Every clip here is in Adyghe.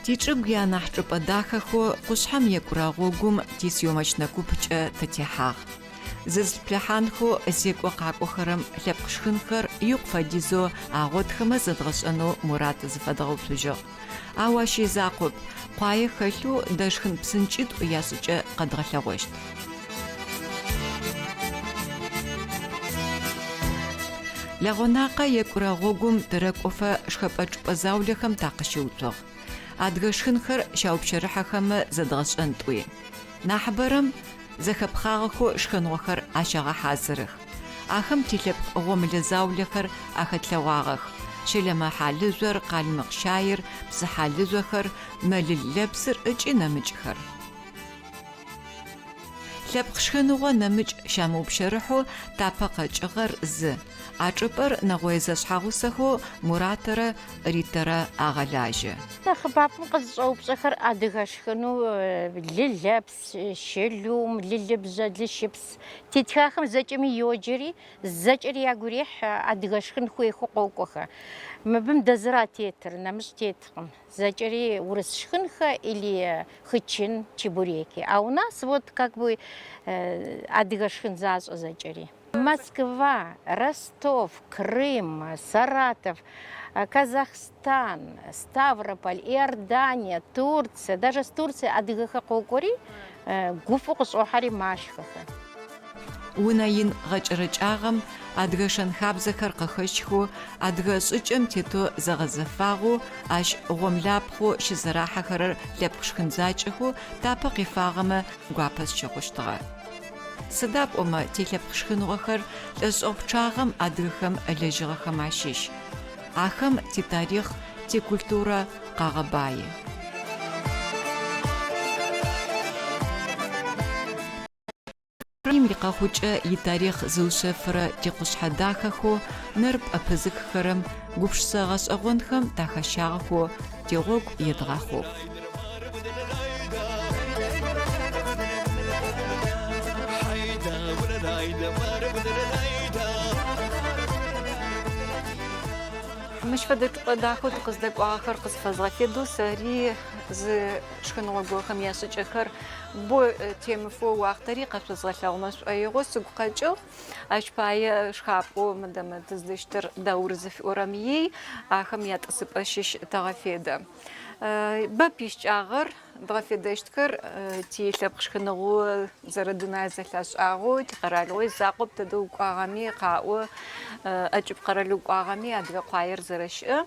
Тичӏыгу ианахь чӏыпӏэ дахэхэу къушъхьэм екӏурэ гъогум тисъемочнэ купкӏэ тытехьагъ. Зызыплъыхьанхэу зекӏо къакӏохэрэм лъэпкъ шхынхэр икъу фэдизэу агъотхэмэ зэдгъэшӏэнэу мурад зыфэдгъэуцужьыгъ. Ау ащ изакъоп, къуае хэлъэу дэшхын псынкӏитӏу яшӏыкӏэ къэдгъэлъэгъощт. Лэгъонакъэ екӏурэ гъогум тырэкӏофэ шхэпӏэ чӏыпӏэ заулэхэм такъыщыуцугъ. Адыгэ шхынхэр щаупщэрыхьэхэмэ зэдгъэшӏэн тӏуи. Нахьыбэрэм зэхэпхъагъэхэу шхыныгъохэр ащагъэхьазырых. Ахэм тилъэпкъ гъомылэ заулэхэр ахэтлъэгъуагъэх, щэлэмэ хьалыжъор, къалмыкъ щаир, псыхьалыжъохэр, мэлыл лэпсыр ыкӏи нэмыкӏхэр. Лъэпкъ шхыныгъо нэмыкӏ щамыупщэрыхьэу тапэ къэкӏыгъэр зы. А чӏыпӏэр нэгъое зэшъхьэгъусэхэу Муратэрэ Ритэрэ агъэлажьэ. Нэхъыбапӏэм къызыщӏэупщӏэхэр адыгэ шхыну лы лэпс, щылум, лылыбжьэ, лыщыпс. Тетхахэм зэкӏэми йоджэри, зэкӏэри ягу ирехь, адыгэ шхын хуейхэу къокӏуэхэ. Мыбым дэ зыра тетыр, нэмыщӏ теткъым. Зэкӏэри урыс шхынхэ или хычын, чебуреки. А у нас вот как бы адыгэ шхын защӏэ зэкӏэри. Москва, Ростов, Крым, Саратов, Казахстан, Ставрополь, Иордания, Турция, даже с Турции адыгэхэр къокӏуэри, гуфӏу къыщӏохьэри машхэхэ. Унэ ин гъэкӏэрэкӏагъэм адыгэ шэн-хабзэхэр къыхэщхэу, адыгэ шӏыкӏэм тетэу зэгъэзэфагъэу, ащ гъомлапхъэу щызэрахьэхэрэр лъэпкъ шхын закӏэхэу тапэ къифагъэмэ гуапэ сщыхъущтыгъэ. Сыда пӏомэ тилъэпкъ шхыныгъохэр лӏэшӏэгъу пчъагъэм адыгэхэм ылэжьыгъэхэм ащыщ. Ахэм титарихъ, тикультурэ къагъэбаи. Краим икъэхъукӏэ итарихъ зыушъэфырэ тикъушъхьэ дахэхэу нэр пӏэпызыххэрэм гупшысэ гъэшӏэгъонхэм тахэщагъэхэу тигъогу едгъэхъугъ. Мыщ фэдэ чӏыпӏэ дахэу тыкъыздэкӏуагъэхэр къызфэзгъэфедэу сэри зы шхыныгъо горэхэм яшӏыкӏэхэр бо темыфэу уахътэри къэшъозгъэлъэгъумэ сшӏоигъоу сыгу къэкӏыгъ. Ащ пае шхапӏэу мыдэ мы тыздэщытыр Даур зыфиӏорэм ий, ахэм ятӏысыпӏэ щыщ тэгъэфедэ. Бэп ищыкӏагъэр, дгъэфедэщтхэр тилъэпкъ шхыныгъоу зэрэдунае зэлъашӏагъэу, тикъэралыгъо изакъоп, тэдэ укӏуагъэми къаӏо, ӏэкӏыб къэрал укӏуагъэми адыгэ къуаер зэрэщыӏэ.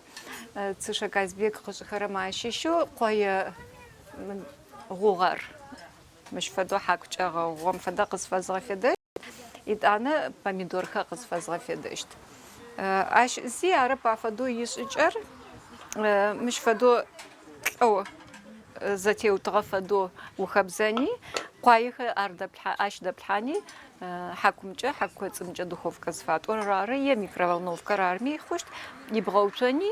Цышэ Казбек къышӏыхэрэм ащыщэу къое гъугъэр, мыщ фэдэу хьакукӏэ гъэгъугъэм фэдэ къызфэзгъэфедэщт, етӏанэ помидорхэр къызфэзгъэфедэщт. Ащ зи арэп афэдэу ишӏыкӏэр, мыщ фэдэу плӏэу зэтеутыгъэ фэдэу ухэбзэни, къуаехэр ар дэплъхьа ащ дэплъхьани, хьакумкӏэ, хьаку кӏоцӏымкӏэ духовкэ зыфатӏорэр ары е микроволновкэр арми хъущт, ибгъэуцони,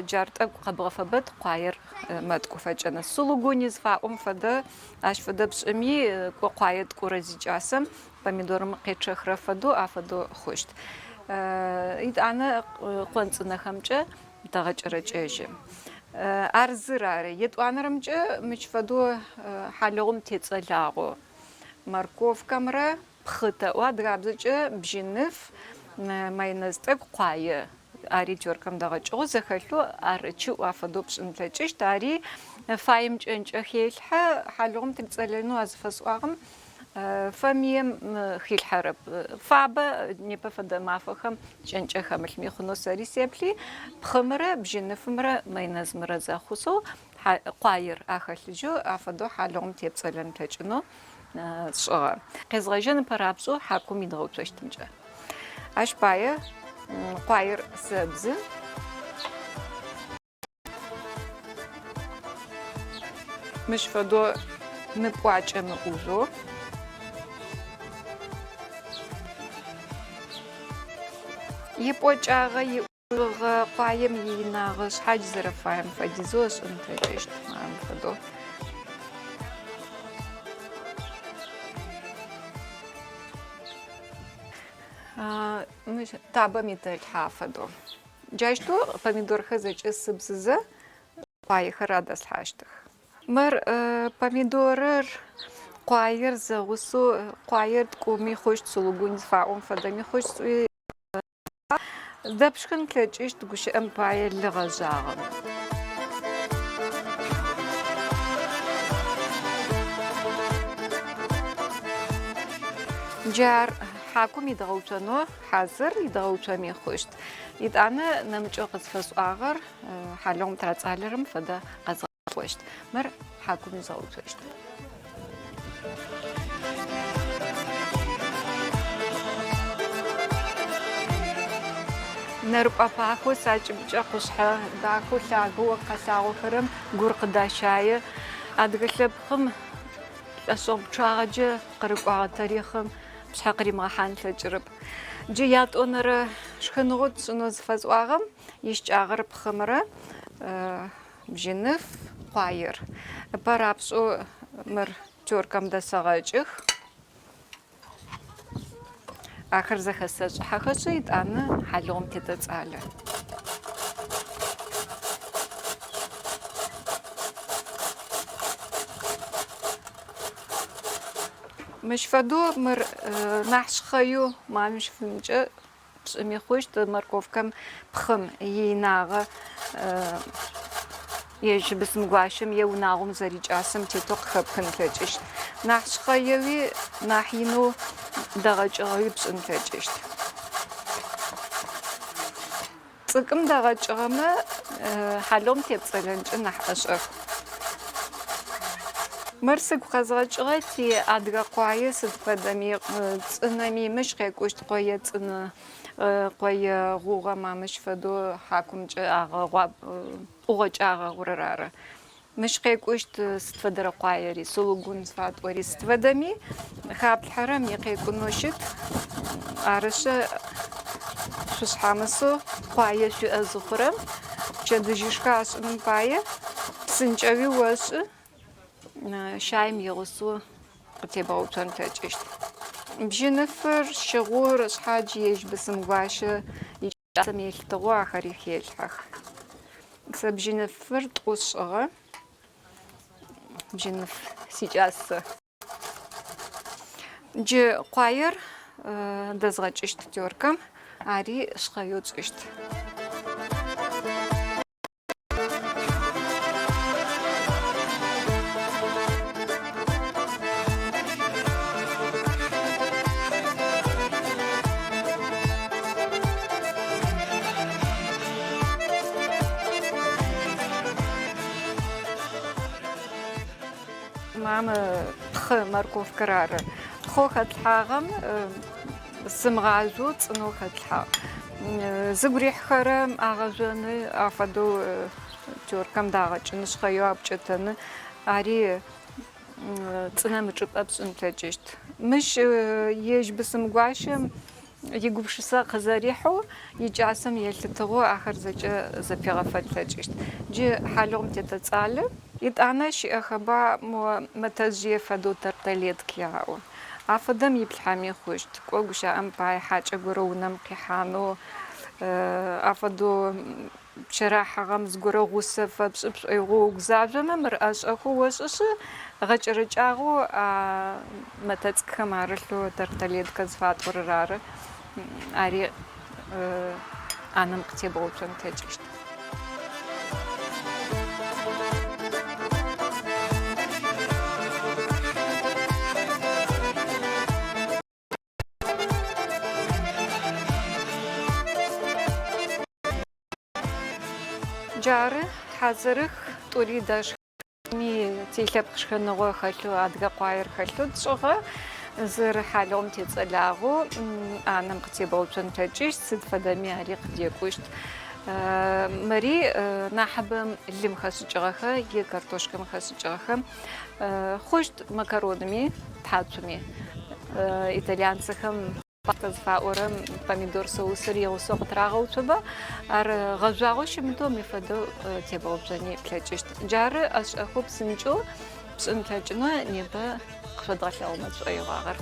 джар тӏэкӏу къэбгъэфэбэт къуаер мэткӏуфэкӏэ нэс. Сулугуни зыфаӏом фэдэ, ащ фэдэ пшӏыми, кӏо къуае ткӏурэ зикӏасэм помидорым къечъэхрэ фэдэу афэдэу хъущт. Етӏанэ къон цӏынэхэмкӏэ тэгъэкӏэрэкӏэжьы. Ар зыр ары. Етӏуанэрэмкӏэ мыщ фэдэу хьалыгъум тецӏэлагъэу морковкэмрэ пхъы тэӏо, адыгабзэкӏэ бжьыныф, майонез тӏэкӏу, къуае. Ари теркэм дэгъэкӏыгъэу зэхэлъэу ар чыӏу афэдэу пшӏын плъэкӏыщт. Ари фаем кӏэнкӏэ хелъхьэ, хьалыгъум тырицӏэлэнэу а зыфэсӏуагъэм фэмыем хилъхьэрэп. Фабэ непэ фэдэ мафэхэм кӏэнкӏэ хэмылъми хъунэу сэри сеплъи, пхъымрэ бжьыныфымрэ майонезымрэ зэхъусэу къуаер ахэлъыжьэу афэдэу хьалыгъум тепцӏэлэн плъэкӏынэу сшӏыгъэ. Къезгъэжьэн ыпэрапшӏэу хьакум идгъэуцощтымкӏэ. Ащ пае къуаер сэбзы. Мыщ фэдэу мыпӏуакӏэ мыӏужъоу. Ипӏокӏагъэ иӏужъугъэ къуаем иинагъэ шъхьадж зэрэфаем фэдизэу ышӏын ылъэкӏыщт. Ам фэдэу. Мыщ табэм итэлъхьэ афэдэу. Джащтэу помидорхэр зэкӏэ сыбзызэ. Къуаехэр адэслъхьащтых. Мыр помидорыр, къуаер зэгъусэу, къуаер ткӏуми хъущт, сулугунь зыфаӏом фэдэми хъущт сӏуи, дэпшхын плъэкӏыщт, гущыӏэм пае лы гъэжъагъэм. Джар хьакум идгъэуцонэу хьазыр, идгъэуцоми хъущт. Етӏанэ нэмыкӏэу къызфэсӏуагъэр хьалыгъум тырацӏалэрэм фэдэ къэзгъэкӏощт. Мыр хьакум изгъэуцощт. Нэр пӏэпахэу сакӏыбкӏэ къушъхьэ дахэу лъагэу къэлъагъохэрэм гур къыдащае. Адыгэ лъэпкъым лӏэшӏэгъу пчъагъэкӏэ къырыкӏуагъэ тарихъым пшъхьэ къыримыгъэхьан ылъэкӏырэп. Джы ятӏонэрэ шхыныгъоу тшӏынэу зыфэсӏуагъэм ищыкӏагъэр пхъымрэ бжьыныф къуаер. Ыпэ рапшӏэу мыр теркэм дэсэгъэкӏых. Ахэр зэхэсэшӏыхьэхэшъ, етӏанэ хьалыгъум тетэцӏалэ. Мыщ фэдэу мыр нахь шъхъэеу мамыщфымкӏэ пшӏыми хъущт, морковкэм пхъым иинагъэ ежь бысымгуащэм е унагъом зэрикӏасэм тетэу къыхэпхын плъэкӏыщт. Нахь шъхъэеуи, нахь инэу дэгъэкӏыгъэуи пшӏын плъэкӏыщт. Цӏыкӏум дэгъэкӏыгъэмэ, хьалыгъум тепцӏэлэнкӏэ нахь ӏэшӏэх. Мыр сыгу къэзгъэкӏыгъэ ти адыгэ къуае сыд фэдэми, цӏынэми, мыщ къекӏущт къое цӏынэ, къое гъугъэм мыщ фэдэу хьакумкӏэ агъэгъуа, ӏугъокӏэ агъэгъурэр ары. Мыщ къекӏущт сыд фэдэрэ къуаери, сулугун зыфатӏори сыд фэдэми хаплъхьэрэм икъекӏунэу щыт. Арышъы, шъушъхьамысэу къуае шъуиӏэ зыхъурэм, пчэдыжьышхэ ашӏыным пае псынкӏэуи ошӏы, щаим игъусэу къытебгъэуцон плъэкӏыщт. Бжьыныфыр, щыгъур, шъхьадж ежь бысымгуащэ икӏасэм елъытыгъэу ахэри хелъхьэх. Сэ бжьыныфыр тӏу сшӏыгъэ. Бжьыныф сикӏас сэ. Джы къуаер дэзгъэкӏыщт теркэм, ари шъхъэеу тшӏыщт. Мам пхъы морковкэр ары. Пхъэу хэтлъхьагъэм сымыгъажъоу цӏынэу хэтлъхьагъ. Зыгу рихьхэрэм агъэжъоны, афэдэу теркэм дагъэкӏыны, шъхъэеу апкӏэтэны. Ари цӏынэм ычӏыпӏэ пшӏын плъэкӏыщт. Мыщ ежь бысымгуащэм игупшысэ къызэрихьэу, икӏасэм елъытыгъэу ахэр зэкӏэ зэпигъэфэн ылъэкӏыщт. Джы хьалыгъум тетэцӏалэ. Етӏанэ щыӏэхэба мо мэтэжъые фэдэу тарталетки аӏо. Афэдэм иплъхьэми хъущт. Кӏо гущыӏэм пае хьакӏэ горэ унэм къихьанэу, афэдэу пщэрахьыгъэм зыгорэ гъусэ фэпшӏы пшӏоигъоу угузажъомэ, мыр ӏэшӏэхэу ошӏышъы, гъэкӏэрэкӏагъэу а мэтэ цӏыкӏухэм арылъэу тарталеткэ зыфатӏорэр ары, ари ӏанэм къытебгъэуцон плъэкӏыщт. Джары хьазырых тӏури дэшхми тилъэпкъ шхыныгъо хэлъэу, адыгэ къуаер хэлъэу тшӏыгъэ. Зыр хьалыгъум тецӏэлагъэу ӏанэм къытебгъэуцон плъэкӏыщт, сыд фэдэми ари къыдекӏущт. Мыри нахьыбэм лым хэшӏыкӏыгъэхэ е картошкэм хэшӏыкӏыгъэхэ хъущт макаронми, тхьацуми. Итальянцэхэм паста зыфаӏорэм помидор соусыр игъусэу къытырагъэуцоба, ар гъэжъуагъэу щымытэу мы фэдэу тебгъэуцони плъэкӏыщт. Джары ӏэшӏэхэу псынкӏэу пшӏын плъэкӏынэу непэ къышъодгъэлъэгъумэ тшӏоигъуагъэр.